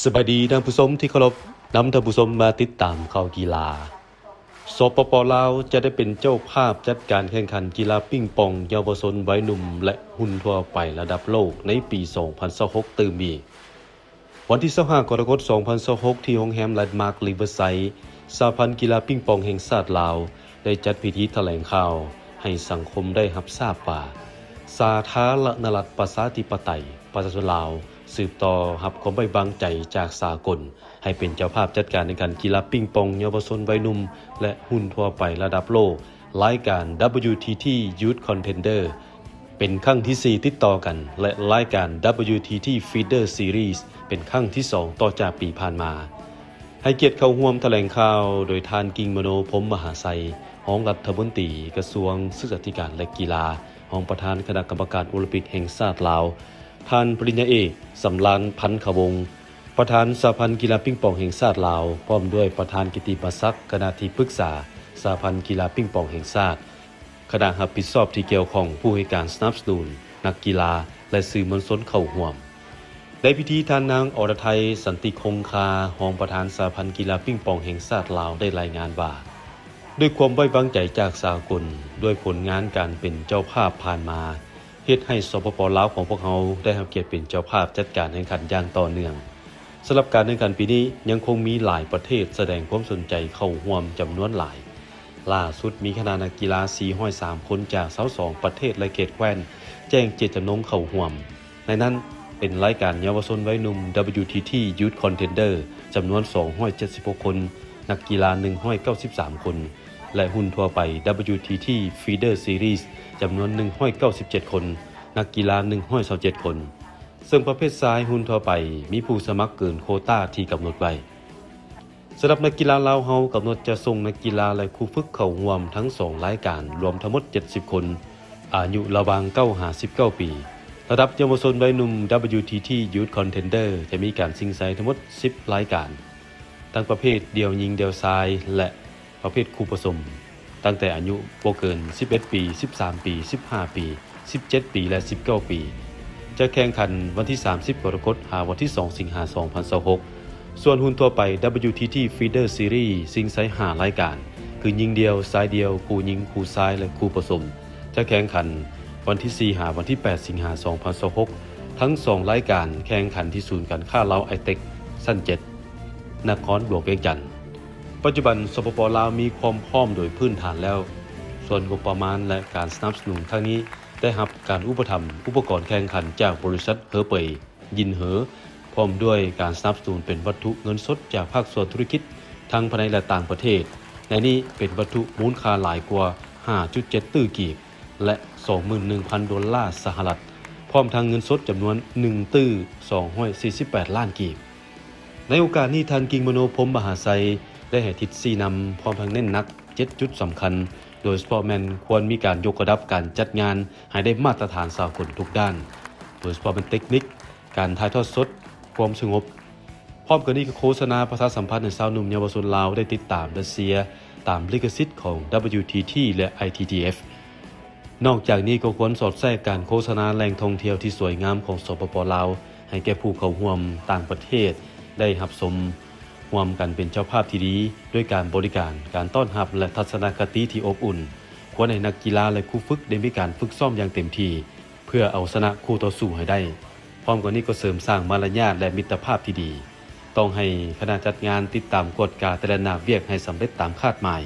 ສະບາຍດີທ່ານຜູ້ຊົມທີ່ເຄົາລົບ, ນຳທ່ານຜູ້ຊົມມາຕິດຕາມຂ່າວກິລາ. ສປປ ລາວ ຈະໄດ້ເປັນເຈົ້າພາບຈັດການແຂ່ງຂັນກິລາປິງປອງເຍົາວະຊົນ, ໄວໜຸ່ມ ແລະ ຮຸ່ນທົ່ວໄປລະດັບໂລກໃນປີສອງພັນຊາວຫົກຕື່ມອີກ. ວັນທີຊາວຫ້າ ກໍລະກົດ ສອງພັນຊາວຫົກ ທີ່ໂຮງແຮມ Landmark Riverside ສະຫະພັນກິລາປິງປອງແຫ່ງຊາດລາວ ໄດ້ຈັດພິທີຖະແຫຼງຂ່າວໃຫ້ສັງຄົມໄດ້ຮັບຊາບວ່າ ສາທາລະນະລັດ ປະຊາທິປະໄຕ ປະຊາຊົນລາວ ສືບຕໍ່ຮັບຄວາມໄວ້ວາງໃຈຈາກສາກົນ ໃຫ້ເປັນເຈົ້າພາບຈັດການແຂ່ງຂັນກິລາປິງປອງເຍົາວະຊົນ, ໄວໜຸ່ມ ແລະ ຮຸ່ນທົ່ວໄປລະດັບໂລກ, ລາຍການ WTT Youth Contender ເປັນຄັ້ງທີສີ່ຕິດຕໍ່ກັນ ແລະ ລາຍການ WTT Feeder Series ເປັນຄັ້ງທີສອງຕໍ່ຈາກປີຜ່ານມາ. ໃຫ້ກຽດເຂົ້າຮ່ວມຖະແຫຼງຂ່າວໂດຍທ່ານ ກິ່ງມະໂນ ພົມມະຫາໄຊ, ຮອງລັດຖະມົນຕີກະຊວງສຶກສາທິການ ແລະ ກິລາ, ຮອງປະທານຄະນະກຳມະການໂອລິມປິກແຫ່ງຊາດລາວ, ທ່ານປະລິນຍາເອກ ສຳລານ ພັນຄະວົງ, ປະທານສະຫະພັນກິລາປິງປອງແຫ່ງຊາດລາວ, ພ້ອມດ້ວຍປະທານກິດຕິມະສັກຄະນະທີ່ປຶກສາສະຫະພັນກິລາປິງປອງແຫ່ງຊາດ, ຄະນະຮັບຜິດຊອບທີ່ກ່ຽວຂ້ອງ, ຜູ້ໃຫ້ການສະໜັບສະໜູນ, ນັກກິລາ ແລະ ສື່ມວນຊົນເຂົ້າຮ່ວມ. ໃນພິທີ, ທ່ານນາງ ອລະໄທ ສັນຕິຄົງຄາ, ຮອງປະທານສະຫະພັນກິລາປິງປອງແຫ່ງຊາດລາວ ໄດ້ລາຍງານວ່າ ດ້ວຍຄວາມໄວ້ວາງໃຈຈາກສາກົນ, ດ້ວຍຜົນງານການເປັນເຈົ້າພາບຜ່ານມາ, ເຮັດໃຫ້ ສປປ ລາວ ຂອງພວກເຮົາໄດ້ຮັບກຽດເປັນເຈົ້າພາບຈັດການແຂ່ງຂັນຢ່າງຕໍ່ເນື່ອງ. ສຳລັບການແຂ່ງຂັນປີນີ້ ຍັງຄົງມີຫຼາຍປະເທດສະແດງຄວາມສົນໃຈເຂົ້າຮ່ວມຈຳນວນຫຼາຍ. ຫຼ້າສຸດມີຄະນະນັກກິລາສີ່ຮ້ອຍສາມຄົນຈາກຊາວສອງປະເທດ ແລະ ເຂດແຄວ້ນແຈ້ງເຈດຈຳນົງເຂົ້າຮ່ວມ. ໃນນັ້ນເປັນລາຍການເຍົາວະຊົນ, ໄວໜຸ່ມ WTT Youth Contender ຈຳນວນສອງຮ້ອຍເຈັດສິບຫົກຄົນ, ນັກກິລາໜຶ່ງຮ້ອຍເກົ້າສິບສາມຄົນ ແລະ ຮຸ່ນທົ່ວໄປ WTT Feeder Series ຈຳນວນໜຶ່ງຮ້ອຍເກົ້າສິບເຈັດຄົນ, ນັກກິລາໜຶ່ງຮ້ອຍຊາວເຈັດຄົນ. ເຊິ່ງປະເພດຊາຍຮຸ່ນທົ່ວໄປ ມີຜູ້ສະໝັກເກີນໂຄຕ້າທີ່ກຳນົດໄວ້. ສຳລັບນັກກິລາລາວເຮົາ ກຳນົດຈະສົ່ງນັກກິລາ ແລະ ຄູຝຶກເຂົ້າຮ່ວມທັງສອງລາຍການ ລວມທັງໝົດເຈັດສິບຄົນ, ອາຍຸລະຫວ່າງເກົ້າຫາສິບເກົ້າປີ. ລະດັບເຍົາວະຊົນ, ໄວໜຸ່ມ WTT Youth Contender ຈະມີການຊິງໄຊທັງໝົດສິບລາຍການ, ທັງປະເພດດ່ຽວຍິງ, ດ່ຽວຊາຍ ແລະ ປະເພດຄູ່ປະສົມ, ຕັ້ງແຕ່ອາຍຸບໍ່ເກີນສິບເອັດປີ, ສິບສາມປີ, ສິບຫ້າປີ, ສິບເຈັດປີ ແລະ ສິບເກົ້າປີ. ຈະແຂ່ງຂັນວັນທີສາມສິບ ກໍລະກົດ ຫາວັນທີສອງ ສິງຫາ ສອງພັນຊາວຫົກ. ສ່ວນຮຸ່ນທົ່ວໄປ WTT Feeder Series ຊິງໄຊຫ້າລາຍການ ຄືຍິງດ່ຽວ, ຊາຍດ່ຽວ, ຄູ່ຍິງ, ຄູ່ຊາຍ ແລະ ຄູ່ປະສົມ. ຈະແຂ່ງຂັນວັນທີສີ່ ຫາວັນທີແປດ ສິງຫາ ສອງພັນຊາວຫົກ. ທັງສອງລາຍການແຂ່ງຂັນທີ່ສູນການຄ້າລາວໄອເຕັກ ຊັ້ນເຈັດ ນະຄອນຫຼວງວຽງຈັນ. ປັດຈຸບັນ ສປປ ລາວ ມີຄວາມພ້ອມໂດຍພື້ນຖານແລ້ວ. ສ່ວນງົບປະມານ ແລະ ການສະໜັບສະໜູນຄັ້ງນີ້ ໄດ້ຮັບການອຸປະຖຳອຸປະກອນແຂ່ງຂັນຈາກບໍລິສັດເຮີເປີຍ ຢິນເຮີ ພ້ອມດ້ວຍການສະໜັບສະໜູນເປັນວັດຖຸເງິນສົດຈາກພາກສ່ວນທຸລະກິດທັງພາຍໃນ ແລະ ຕ່າງປະເທດ. ໃນນີ້ເປັນວັດຖຸມູນຄ່າຫຼາຍກວ່າຫ້າຈຸດເຈັດຕື້ກີບ ແລະ ສອງໝື່ນໜຶ່ງພັນໂດລາສະຫະລັດ, ພ້ອມທັງເງິນສົດຈຳນວນໜຶ່ງຕື້ສອງຮ້ອຍສີ່ສິບແປດລ້ານກີບ. ໃນໂອກາດນີ້, ທ່ານ ກິ່ງມະໂນ ພົມມະຫາໄຊ ໄດ້ໃຫ້ທິດຊີ້ນຳ ພ້ອມທັງເນັ້ນໜັກເຈັດຈຸດສຳຄັນ, ໂດຍສະເພາະແມ່ນຄວນມີການຍົກລະດັບການຈັດງານໃຫ້ໄດ້ມາດຕະຖານສາກົນທຸກດ້ານ, ໂດຍສະເພາະແມ່ນເຕັກນິກ, ການຖ່າຍທອດສົດ, ຄວາມສະຫງົບ. ພ້ອມກັນນີ້ກໍໂຄສະນາປະຊາສຳພັນໃຫ້ຊາວໜຸ່ມເຍົາວະຊົນລາວໄດ້ຕິດຕາມ ແລະ ເຊຍຕາມລິຂະສິດຂອງ WTT ແລະ ITTF. ນອກຈາກນີ້ກໍຄວນສອດແຊກການໂຄສະນາແຫຼ່ງທ່ອງທ່ຽວທີ່ສວຍງາມຂອງ ສປປ ລາວ ໃຫ້ແກ່ຜູ້ເຂົ້າຮ່ວມຕ່າງປະເທດໄດ້ຮັບຊົມ, ຮ່ວມກັນເປັນເຈົ້າພາບທີ່ດີດ້ວຍການບໍລິການ, ການຕ້ອນຮັບ ແລະ ທັດສະນະຄະຕິທີ່ອົບອຸ່ນ. ຄວນໃຫ້ນັກກິລາ ແລະ ຄູຝຶກໄດ້ມີການຝຶກຊ້ອມຢ່າງເຕັມທີ່ ເພື່ອເອົາຊະນະຄູ່ຕໍ່ສູ້ໃຫ້ໄດ້. ພ້ອມກັນນີ້ກໍເສີມສ້າງມາລະຍາດ ແລະ ມິດຕະພາບທີ່ດີ. ຕ້ອງໃຫ້ຄະນະຈັດງານຕິດຕາມກວດກາແຕ່ລະໜ້າວຽກໃຫ້ສຳເລັດຕາມຄາດໝາຍ.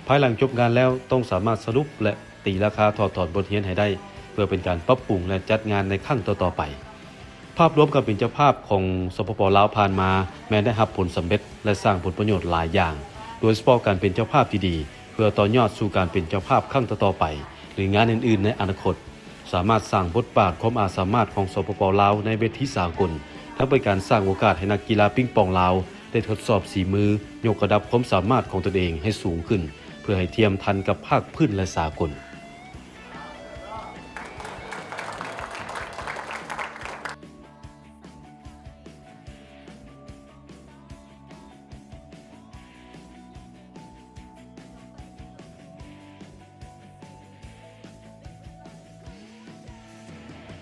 ພາຍຫຼັງຈົບງານແລ້ວ ຕ້ອງສາມາດສະຫຼຸບ ແລະ ຕີລາຄາຖອດຖອນບົດຮຽນໃຫ້ໄດ້ ເພື່ອເປັນການປັບປຸງ ແລະ ຈັດງານໃນຄັ້ງຕໍ່ໆໄປ. ພາບລວມການເປັນເຈົ້າພາບຂອງ ສປປ ລາວ ຜ່ານມາ ແມ່ນໄດ້ຮັບຜົນສຳເລັດ ແລະ ສ້າງຜົນປະໂຫຍດຫຼາຍຢ່າງ, ໂດຍສະເພາະການເປັນເຈົ້າພາບທີ່ດີເພື່ອຕໍ່ຍອດສູ່ການເປັນເຈົ້າພາບຄັ້ງຕໍ່ໆໄປ ຫຼື ງານອື່ນໆໃນອະນາຄົດ. ສາມາດສ້າງບົດບາດຄວາມອາດສາມາດຂອງ ສປປ ລາວ ໃນເວທີສາກົນ, ທັງເປັນການສ້າງໂອກາດໃຫ້ນັກກິລາປິງປອງລາວໄດ້ທົດສອບສີມື, ຍົກລະດັບຄວາມສາມາດຂອງຕົນເອງໃຫ້ສູງຂຶ້ນ ເພື່ອໃຫ້ທຽມທັນກັບພາກພື້ນ ແລະ ສາກົນ.